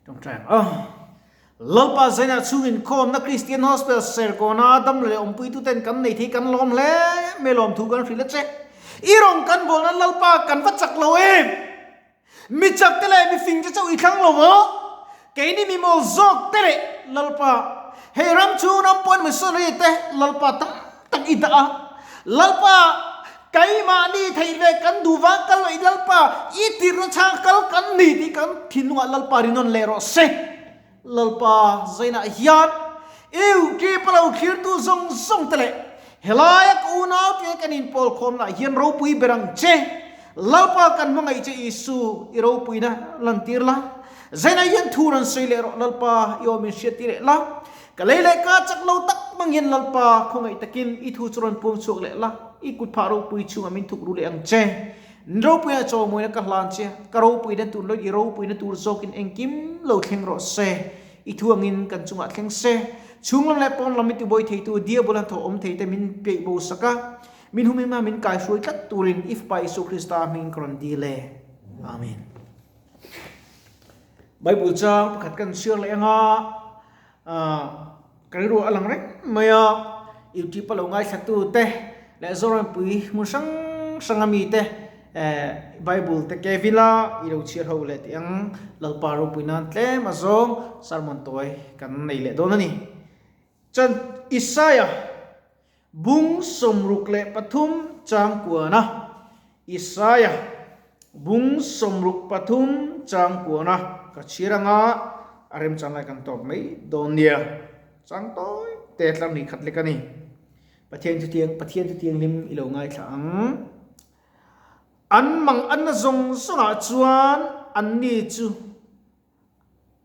Tawngtai ang aw. Lalpa Zaina chhungin khawmna Kristian Hospital Serkawna dam leh awmpuituten kan nei thei kan lawm hle mai lawmthu kan hrilh a che. I rawn kan bawlna Lalpa kan va chak lo em? Mi chak te leh mi fing te chauh i thlang lo maw? Keini mi mawl zawk te leh Lalpa, hei ram chhung ram pawn missionary te Lalpa tam tak i dah a. Lalpa, keimahni theih ve kan duh vang kal loh i Lalpa, i tirhna chhang kal kan ni tih kan thinlungah Lalpa rinawn leh rawh se. Lalpa zainah hian eu kepa lo thlirtu zawng zawng te leh helaia ka unau te kan inpawl khawmna hian ropui ber ang che. Lalpa kan hmangaih che Isu i ropuina lantir la. Zainah hian thu rawn sawi leh rawh Lalpa i awm in hriat tir leh la. Ka lei leh ka chak lo tak mang hian Lalpa khawngaih takin i thu chu rawn puang chhuak leh la, i kut phah ropui chhungah min thuk ru leh ang che. Ropuina chawmawina ka hlan che, ka ropuina tur lawin i ropuina tur zawkin engkim lo thleng rawh se. I thu angin kan chungah thleng se. Chhung lam leh pawn lam i tibuai theitu Diabol an thawh awm thei te min peih bo sak a, min humhim a min kaihruai tlat turin i Fapa Isua Krista hming ka rawn dil e. Amen. Bible chang pakhat kan chhiar leh anga ka rilru a lang reng mai a, YouTube a lo ngaithla te leh Zorampui hmun hrang hrang ami te Bible te Kevin a i lo chhiar ho leh tih ang Lalpa ropui nan tlem a zawng sermon tawi kan nei leh dawn a ni. Chuan Isaiah Bung 63 chang kuana, Isaiah bung 63 chang kuana ka chhir anga a remchang lai kan tawp mai dawn nia. Chang tawi te tlang ni khat lek a ni. Pathian chu tiang Pathian chu tianghlim i lo ngaithla ang. An mang anna zawng zawngah chuan anni chu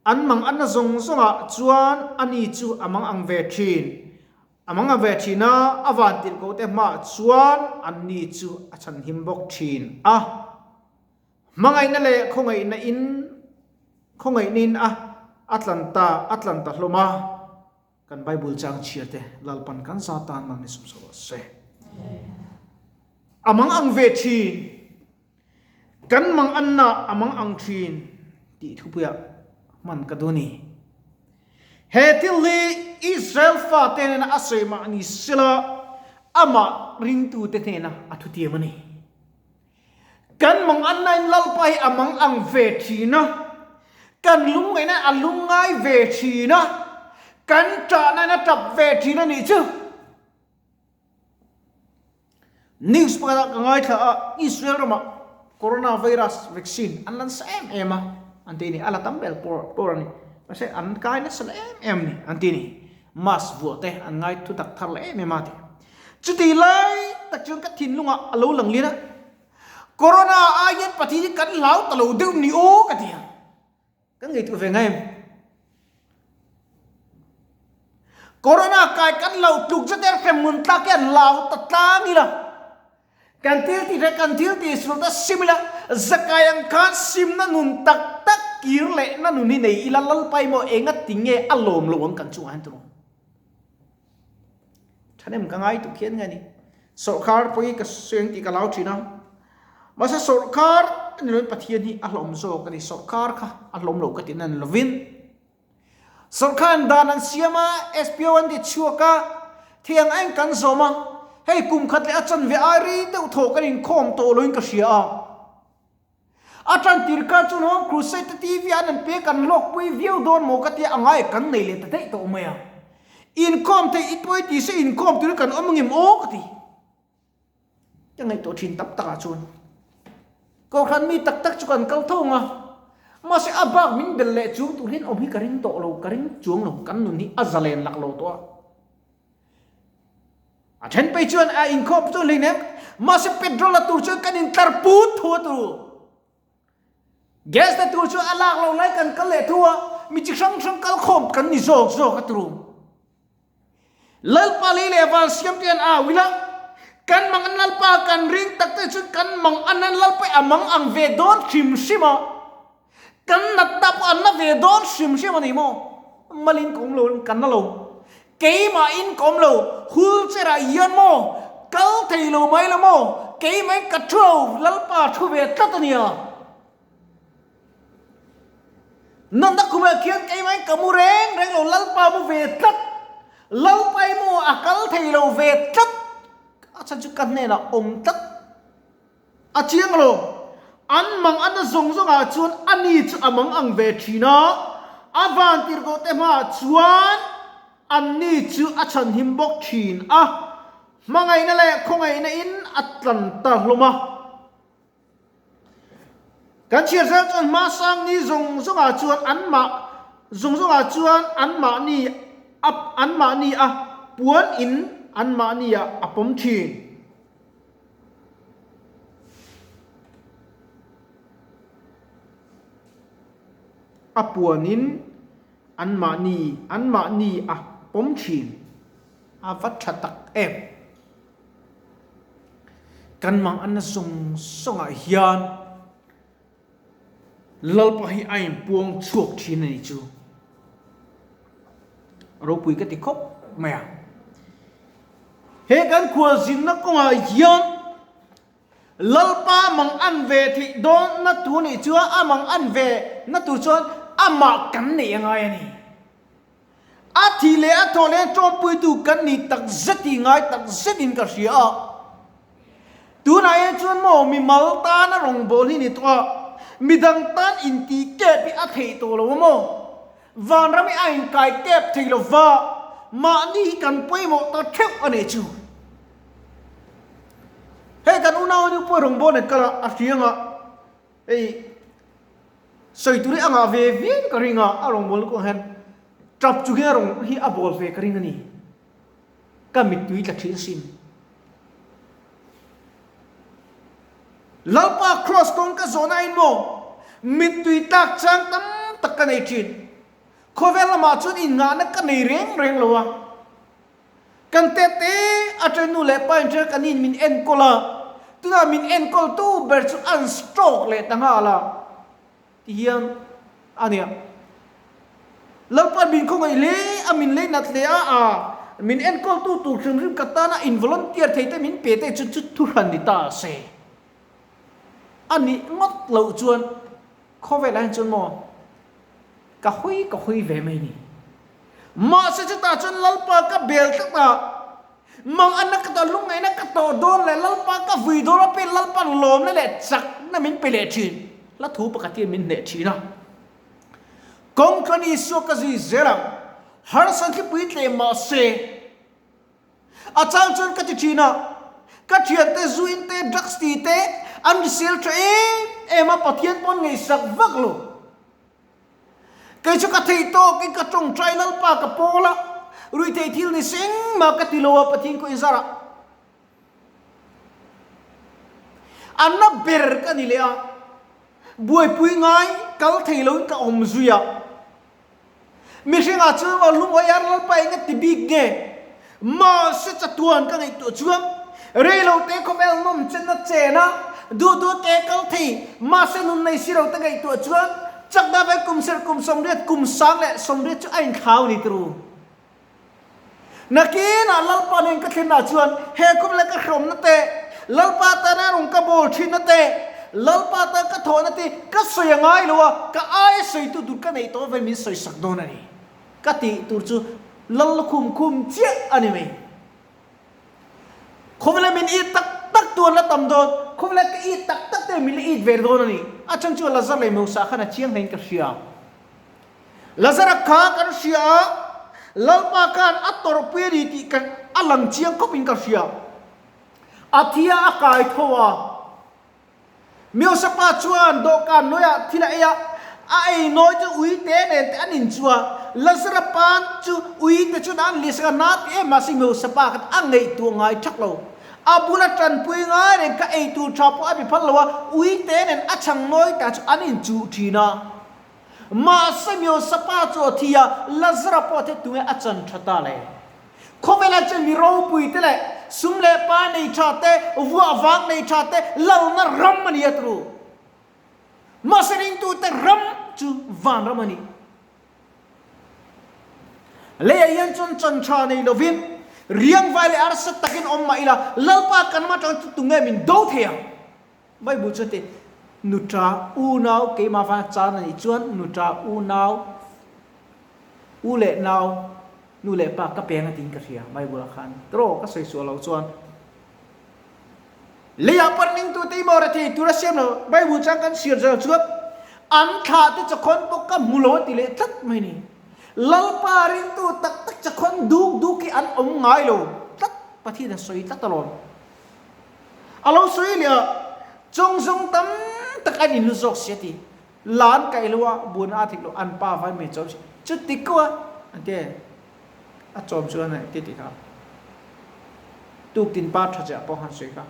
An mang anna zawng zawngah chuan ani chu a mang ang ve thin. A mang ang ve thin a, a van tirhkoh te hmaah chuan anni chu a chhanhim bawk thin a. Hmangaihna leh khawngaihna in khawngaihna in a a tlan ta a tlan ta hlawm a. Kan Bible chang chhia te Lalpan kan za tan mang ni sum so rawh se. A mang ang ve thin. Kan mang anna a mang ang thin tih thupuiah hman ka duh a ni. He thil hi Israel fate nena a sawi mah ni sela amah ringtute hnena a thutiam a ni. Kan mang anna in Lalpa hi a mang ang ve thin a, kan lungngaihna a lungngai ve thin a, kan ṭahna in a ṭap ve thin a nih chu. News pakhatah ka ngaithla a, Israel ramah coronavirus vaccine an lan sa em em a, an ti a ni, a la tam ber pawh a ni, mahse an kai nasa la em em a ni, an ti a ni, mask vuah te an ngai thu tak thar la em em a ti. Chuti lai tak chuan ka thinlungah a lo lang lian a, Corona ai hian Pathian hi kan hlau ta lo deuh ni aw ka ti a, kan ngaihtuah ve ngai em? Corona kai kan lo tluk zet er hrem ngun tlak hian lau ta tlang ila, kan thil tih hre kan thil tih sul ta sim ila, zakai ang khan simna nun tak tak kir leh na nun hi nei ila Lalpa emaw enga tinge a lawm lo ang kan chungah hian tawh. Thahnem ka ngai tuk hian nge ni. Sawrkar pawh hi ka sawi ang tih ka lau thin a. Mahse sawrkar a ni loin Pathian hi a hlawm zawk a ni. Sawrkar kha a hlawm lo ka tihna ni lovin. Sawrkar in dan an siam a, SPO an ti chhuak a, thiang a in kan zawm a, hei kum khat leh a chanve ai rei deuh thaw kan inkhawm tawh loin ka hria a. A tan tir kha chuan Home Crusade te TV ah an an pe kan hlawk pui viau dawn maw ka tia a ngai kan nei leh ta daih tawh mai a. Inkhawm theih i pawi ti se inkhawm turin kan awm angem aw ka ti. Ka ngaihtuah thin tam takah chuan Kohhran mi tak tak chu kan kal tho ang a, mahse a bak min bel leh chung tur hian awm hi ka ring tawh lo, ka ring chuang lo, kan nun hi a zalen lak lo tawh a. A then phei chuan a inkhawm chu hleinem, mahse petrol la tur chuan kan intlar put thu a tu. Gas la tur chuan a lak lo lai kan kal leh thu a, mi chi hrang hrang kal khawm kan ni zawk zawk a turu. Lalpa lei leh van siam te an au ila, kan mang an Lalpa kan ring tak te chuan kan mang an an Lalpa a mang ang ve dawn hrim hrim a, kan nat ta pawh an na ve dawn hrim hrim a ni maw? Malin ka awm lo, kan na lo. Keimahin ka awm lo, wheelchair ah hian maw kal thei lo mai la maw, keimahin ka thu lo, Lalpa thu ve tlat a nia. Natna khumah khian keimah in ka mu reng reng lo, Lalpa mu ve tlat, Lalpa i mu a kal thei lo ve tlat, a chhan chu ka hnenah awm tlat a chiang lo. An mang ana zawng zawngah chuan ani chu a mang ang ve thin a, a vantirhkoh te hmaah chuan anni chu a chhanhim bawk thin a, hmangaihna leh khawngaihna in a tlan ta hlawm a. Kan chhiar zel chuan hmasang ni zawng zawngah chuan anmah zawng zawngah chuan anmahni a anmahni a puan in anmahni ah a pawm thin. A puan in anmahni anmahni a pawm thin. A va tha tak em. Kan mang anna zawng zawngah hian Lalpa hi a inpuang chhuak thin a ni chu. Ropui ka ti khawp mai a. He kan khualzinna kawngah hian Lalpa mang an ve theih dawn na tur nih chuan a mang an ve na tur chuan amah kan neih a ngai a ni. A thih leh a thawh leh ṭawmpuitu kan nih tak zet tih ngai tak zetin ka hria a. Tunah hian chuan maw mimal tana rawngbâwl hi ni tawh a, midang tan intih kep hi a theih tawh lo a maw? Vanram hi a inkai kep thei lo va, mahni hi kan pawimawh ta ṭheuh a nih chu. Hei kan unau nu pawh rawngbâwl an kal a, a hriang a, hei. Sawi tur hi a ngah ve viau ka ring a, a rawn bawl kawng hian tap chung hian a rawn hi a bawl ve ka ring a ni. Ka mittui tla thin sin. Lalpa cross kawng ka zawh nain maw mittui tlak chang tam tak ka nei thin. Khawvel lamah chuan inngahna ka nei reng reng lo a. Kan tete atang nu leh pa in ṭhian kan in min enkawl a, tunah min enkawl tu ber chu an stroke leh ta nghal a ti hian a nia. Lalpa min khawngaih hle a, min lei nat hle a, a min enkawl tu tur hrim hrim ka tana in volunteer thei te min pe te chu chu thuhran ni ta se. A nih ngawt loh chuan Khawvelah hian chuan maw ka hawi ka hawi ve mai ni. Mahse chutah chuan Lalpa ka bel tlat a, mang anna ka tawh lungngaihna ka tawh dawn leh Lalpa ka vui dawn a pin Lalpa'n lawmna leh chakna min pe leh thin. Hla thu pakhat hian min hneh thin a. Kawng tluan Isua ka zui zel ang, harsa thlipui tleh mahse, A chang chuan ka ti thin a, ka thiante zu in te, drugs ti te an hrisel tha em em a, Pathian pawn ngaihsak vak lo. Kei chu ka thei tawk in ka tawngtai Lalpa ka pawl a, ruihtheih thil ni se engmah ka ti lo a Pathian kawh inzar ah. A na ber ka ni leh a, buaipui ngai kal thei lo in ka awm zui a. Mihringah chuan aw lungawi ar Lalpa eng a ti bik nge? Mahse chatuan ka ngaihtuah chuan reilote khawvel nawm chen a chen a, duh duh te kal thei, mahse nun nei si lo te ngaihtuah chuan chakna ve kum serh kum 80 kum 180 chu a inthlau ni turu. Nakinah Lalpa nen ka thlenah chuan he khawvel ka hrawmna te, Lalpa tana rawn ka bawl thinna te, Lalpa tan ka thawhna te ka sawi a ngai lo a, ka aia sawitu tur ka neih tawh avangin min sawisak dawn a ni. Ka tih tur chu Lal lukhum khum chiah a ni mai. Khawvela min it tak tak tu an la tam dawn, khawvela ka it tak tak te min la it ve dawn a ni. A chhan chu Lazar leh Meusa khan a chiang hlein ka hria. Lazara kha kan hria a, Lalpa khan a tawrhpui a ni tih ka a lang chiang khawp in ka hria. A thi a, a kai tho a. Miosapa chuan dawhkan nawiah thil a ei a, a ei nawi chu ui te nen te an inchu a. Lazara pa chu ui te chuan an lihsak a, na ti em mahse Miosapa khan a ngaihtuah ngai thak lo. A bula tanpui ngai reng kha ei tur tha pawh a bi phal lo a, ui te nen a chhang nawi ta chu an inchuh thin a. Mahse Miosapa chu a thi a, Lazara pawh a thi tunge a chan tha ta le? Khawvelah chuan mi ropui te leh sum leh pa nei tha te, vuah vang nei tha te lalna ram a ni a turu. Mahse ringtute ram chu van ram a ni. Leiah hian chuan chan tha nei lovin riangvai leh arsa takin awm mah ila, Lalpa kan ram atang chu tunge min do thei ang? Bible chuan ti. Nuṭa unau keimah vanga chan a nih chuan nuṭa unau u leh nau nu leh pa ka peng a tiin ka hria Bible ah khan tawh ka sawi sual loh chuan leiah pawn ringtute i maw rethei tur a siam lo Bible chang kan chhiar zel chuan an thlah te chakhawn pawh ka hmu lo a ti leh tlat mai ni Lalpa ringtu tak tak chakhawn duk duk hi an awm ngai lo tlat Pathian a sawi tlat alawm. A lo sawi leh a, chawng zawng tam tak an inlu zawk si a ti. La an kaih lo a, buan a thik lo, an pa vai mai chawm si. Chuti ko a, an ti e. A chawm chuan a ti ti kha. Tuktin pa tha chiah pawh han sawi kha.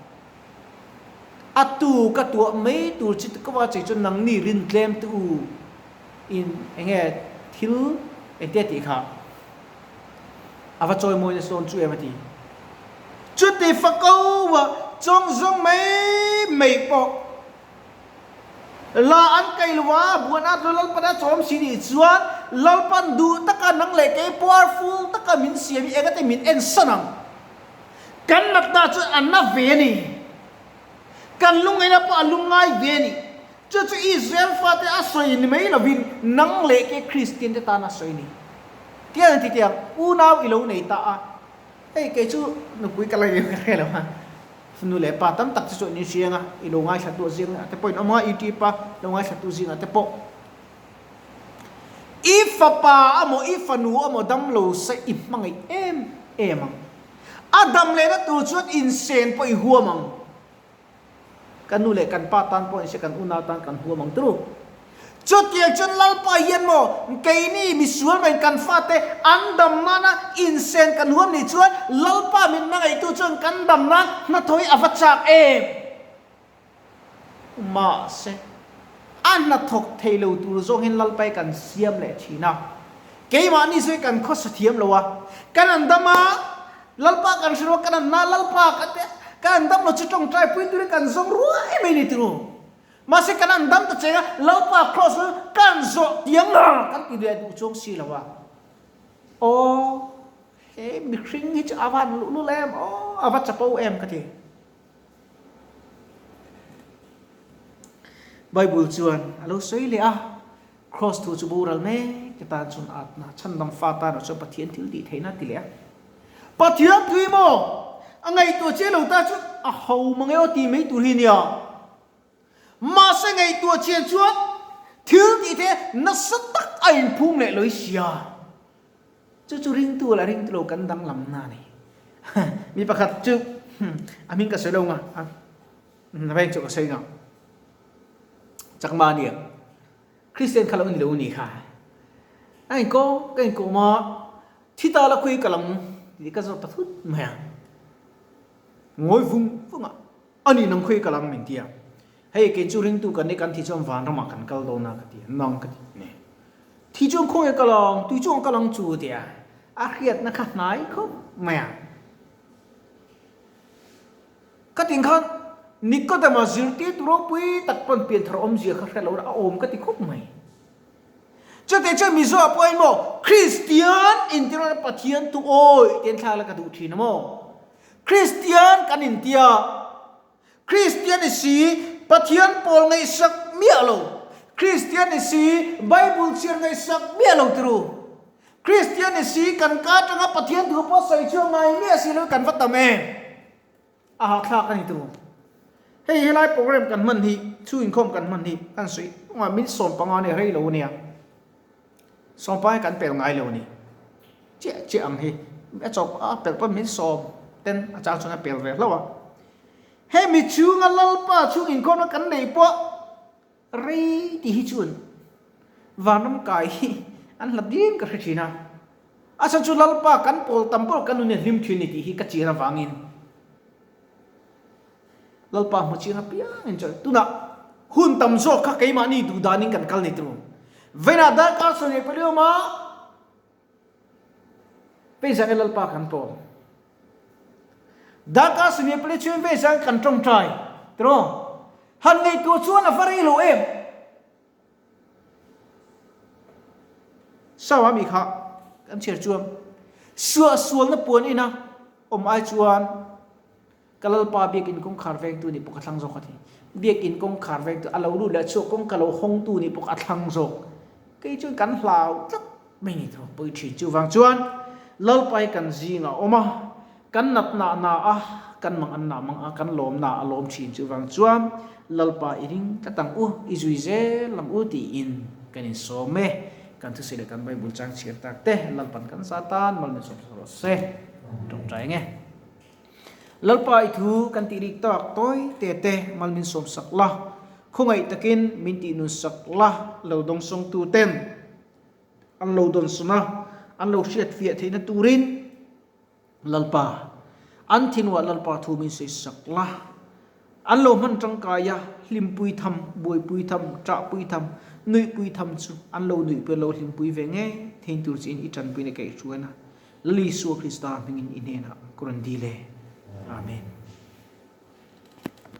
A tu ka tuah mai tur chi ko a chei chu nangni rin tlem tu u in enge thil engte tih kha. A va chawimawi nasa dawn chu em a ti. Chuti fako a chawng zawng mai mai pawh la an kai lo a, buan at lo Lalpan a chawm si nih chuan Lalpan duh taka nang leh kei powerful taka min siam hi engate min en san ang. Kan natna chuan a na ve a ni. Kan lungngaihna pawh a lungngai ve a ni. Chu chu Israel fate a sawi ni mai lovin nang leh ke Kristian te tan a sawi ni. Tiang an ti tiang, unau i lo nei ta a, hei kei chu nupui ka la riau ka hre lo a, nu leh pa tam tak chu chu an inhriang a, i lo ngaithla tu zingah te pawh in awm a, YouTube a lo ngaithla tu zingah te pawh. I fapa amaw i fanu amaw damlo se i hmangaih em em ang. A dam lehna tur chuan insen pawh i huam ang. Kan nu leh kan pa tan pawh nise kan unau tan kan huam ang turu. Chutiang chuan Lalpa hian maw keini misual mai kan fate an dam nana insen kan huam nih chuan Lalpa min hmangaihtu chuan kan dam nan hnathawh hi a va chak em? Mahse, a hnathawk thei lo tur zawng hian Lalpa hi kan siam leh thin a. Keimahni chu kan khawsa thiam lo a, kan an dam a, Lalpa kan hre lo a, kan an na Lalpa kan ti a, kan an dam lo chu tawngtai pui turin kan zawng ruai mai ni tiro. Mahse kan an dam ta cheng a, Lalpa cross chu kan zawh tiang la kan ti leh duh chuang si lo a. Aw, he mihring hi chu a van luhlul em, aw a va chapo em ka ti. Bible chuan a lo sawi leh a, Cross thu chu boral mek te tan chuan atna chhandam fa tan ah chuan Pathian thil tih theihna a ti leh a. Pathian tui maw? A ngaihtuah chiah lo ta chu a ho mang e aw ti mai tur hi nia. Mahse ngaihtuah chian chuan thil tih theih nasa tak a inphum leh lawih sia. Chu chu ringtu leh ringtu lo kan danglam na a ni. Mi pakhat chu a hming ka sawi lo nga, a veng chu ka sawi nga. Chakma nia. Christian kha lo ni lo ni kha. A in ko ka in ko ma thi ta la khui ka lam ti ka zawt ta thut mai a. Ngawi vung vung a ani nang khui ka lam min tia. Hei kei chu ringtu kan ni kan thi chuan vanram ah kan kal dawn a ka ti a nang ka ti ne. Thi chuan khawi ka lang tui chuan ka lang chu tia a hriatna kha hnai khawp mai a. Ka tin khan Nikodema zirtirtu ropui tak pawn pianthar awmzia kha hre lo a awm ka ti khawp mai. Chutih chuan Mizo ah pawh emaw Kristian intirna Pathian tu awi te an thlak la ka duh thin a maw? Kristian kan intia Kristian ni si Pathian pawl ngaihsak miah lo Kristian ni si Bible chhiar ngaihsak miah lo tiru Kristian ni si kan ka atanga Pathian thu pawh sawi chu a ngai miah si lo kan va tam em? A hahthlak a ni tur. Hei helai program kan hman hi, chhu inkhawm kan hman hi kan sawi anga min 15 nia rei lo ania. 15 hi kan pel ngai lo a ni. Chiah chiah ang hi a chawp a pel pawn min sawm ten a chang chuan a pel ve hlauh a. Hemi chhunga Lalpa chhung inkhawmna kan neih pawh Rei tih hi chuan vanram kai hi an hlat ding ka hre thin a, a chhan chu Lalpa kan pawl tam pawh kan nun hi a hlim thin ni tih hi ka chian avangin Lalpa hmu chiang apiangin chuan tunah hun tam zawk kha keimahni duh danin kan kal ni tur. Vawiinah darkar 24 awm a, Veizang e Lalpa kan pawl. Darkar 24 chhung veizang kan tawngtai. Tiraw? Han ngaihtuah chuan a va rei lo em? Sawa mi kha kan chhiar chuan suahsualna puan ina awm ai chuan. Ka Lalpa biakinn kawngkhar vengtu nih pawh ka thlang zawk a ti. Biakinn kawngkhar vengtu a lo lut leh chhuak kawngka lo hawngtu nih pawh a thlang zawk. Kei chuan kan hlau tlat mai ni tho pawi thin. Chuvang chuan Lalpa hi kan zingah a awm a, kan natna a na a, kan mang an na mang a, kan lawmna a lawm thin. Chuvang chuan Lalpa i ring tlat ang u, i zui zel ang u tiin kan insawm e. Kan thusawi leh kan Bible chang chhiar tak te Lalpan kan za tan mal min sawm rawh se. Tawngtai nge. Lalpa i thu kan tih rik tak tawi te te mal min sawm sak la, khawngaih takin min tih nun sak la, lo dawngsawng tu ten an lo dawnsawn a, an lo hriat fiah theihna turin Lalpa an thinua Lalpa thu min sawi sak la, an lo hman tangkai a, hlimpui tham, buaipui tham, ṭahpui tham, nuihpui tham chu an lo nuihpui an lo hlimpui ve ngei thein tur chiin i ṭanpuina kaihhruaina Lal Isua Krista hmingin i hnenah ka rawn dil e. Amen.